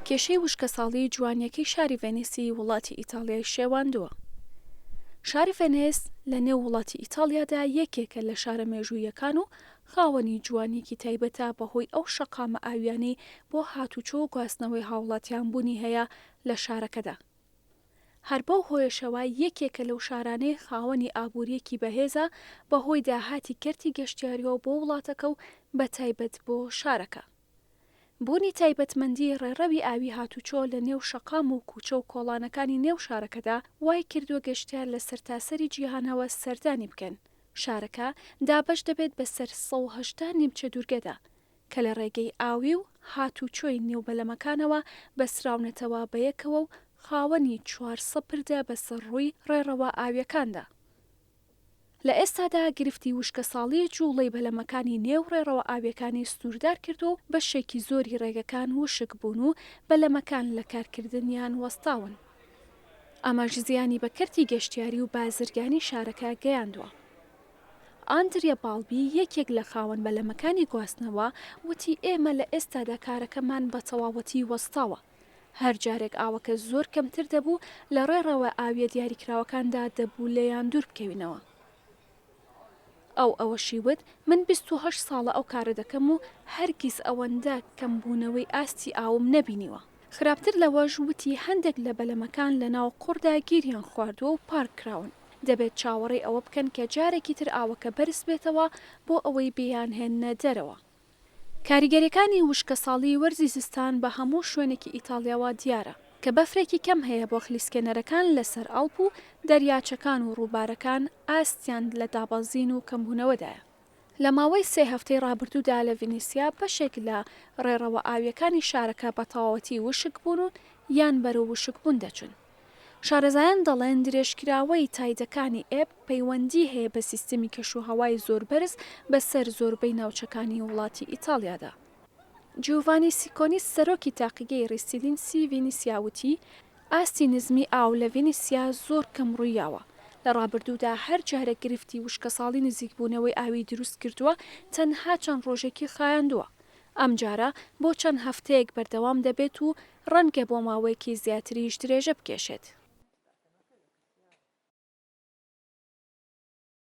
کێشەی وشکەساڵی جوانییەکەی شاری ڤێنیسی وڵاتی ئیتاڵیای شێواندووە. شاری ڤێنیس لە نێو وڵاتی ئیتاڵیادا یەکێکە لە شارە مێژووییەکان و خاوەنی جوانییەکی تایبەتە بەهۆی ئەو شەقامە ئاوییانەی بۆ هاتوچۆ و گواستنەوەی هاوڵاتیان بوونی هەیە لە شارەکەدا. هەر بەو هۆیەشەوە یەکێکە لەو شارانەی خاوەنی ئابوورییەکی بەهێزە بەهۆی داهاتی کەرتی گەشتیارییەوە بۆ وڵاتەکە و بەتایبەت بۆ شارەکە. بوونی تایبەتمەندی ڕێڕەوی ئاوی هاتوچۆ لە نێو شەقام و کوچە و کۆڵانەکانی نێو شارەکەدا وای کردووە گەشتیار لە سەرتاسەری جیهانەوە سەردانی بکەن. شارەکە دابەش دەبێت بەسەر 180 نیمچە دوورگەدا کە لە ڕێگەی ئاوی و هاتوچۆی نێو بەلەمەکانەوە بەستراونەتەوە بەیەکەوە و خاوەنی 400 پردە بەسەر ڕووی ڕێڕەوە ئاوییەکاندا. لە ئێستادا گرفتی وشکەساڵی جوڵەی بەلەمەکانی نێو ڕێڕەوە ئاوییەکانی سنووردار کردووە و بەشێکی زۆری ڕێگەکان وشک بوون و بەلەمەکان لە کارکردنیان وەستاون. ئەمەش زیانی بە کەرتی گەشتیاری و بازرگانی شارەکە گەیاندووە. ئاندریا باڵبی، یەکێک لە خاوەن بەلەمەکانی گواستنەوە، وتی ئێمە لە ئێستادا کارەکەمان بە تەواوەتی وەستاوە. هەر جارێک ئاوەکە زۆر کەمتر دەبوو، لە ڕێڕەوە ئاوییە دیاریکراوەکاندا دەبوو لێیان دوور بکەوینەوە. ئەو ئەوەشی وت، من 28 ساڵە ئەو کارە دەکەم و هەرگیز ئەوەندە کەمبوونەوەی ئاستی ئاوم نەبینیوە. خراپتر لەوەش وتی هەندێک لە بەلەمەکان لەناو قوڕدا گیریان خواردووە و پارک کراون، دەبێت چاوەڕێی ئەوە بکەن کە جارێکی تر ئاوەکە بەرز بێتەوە بۆ ئەوەی بیانهێننە دەرەوە. کاریگەریەکانی وشکەساڵی وەرزی زستان بە هەموو شوێنێکی ئیتاڵیاوە دیارە، کە بەفرێکی کەم هەیە بۆ خلیسکێنەرەکان لەسەر ئاڵپ و دەریاچەکان و ڕووبارەکان ئاستیان لە دابەزین و کەمبوونەوەدایە. لە ماوەی سێ هەفتەی ڕابردوودا لە ڤینیسیا بەشێک لە ڕێڕەوە ئاوییەکانی شارەکە بە تەواوەتی وشک بوون و یان بەرەو وشکبوون دەچن. شارەزایان دەڵێن درێژکراوەی تایدەکانی ئێپ پەیوەندی هەیە بە سیستمی کەشوهەوای زۆر بەرز بەسەر زۆربەی ناوچەکانی وڵاتی ئیتاڵیادا. جیۆڤانی سیکۆنی سەرۆکی تاقیگەی ریسیلینسی ڤینیسیا وتی، ئاستی نزمی ئاو لە ڤینیسیا زۆر کەم ڕوویاوە، لە ڕابردوودا هەر جارێک گرفتی وشکەساڵی نزیکبوونەوەی ئاوی دروستکردووە تەنها چەند ڕۆژێکی خایاندووە، ئەمجارە بۆ چەند هەفتەیەک بەردەوام دەبێت و ڕەنگە بۆ ماوەیەکی زیاتریش درێژە بکێشێت.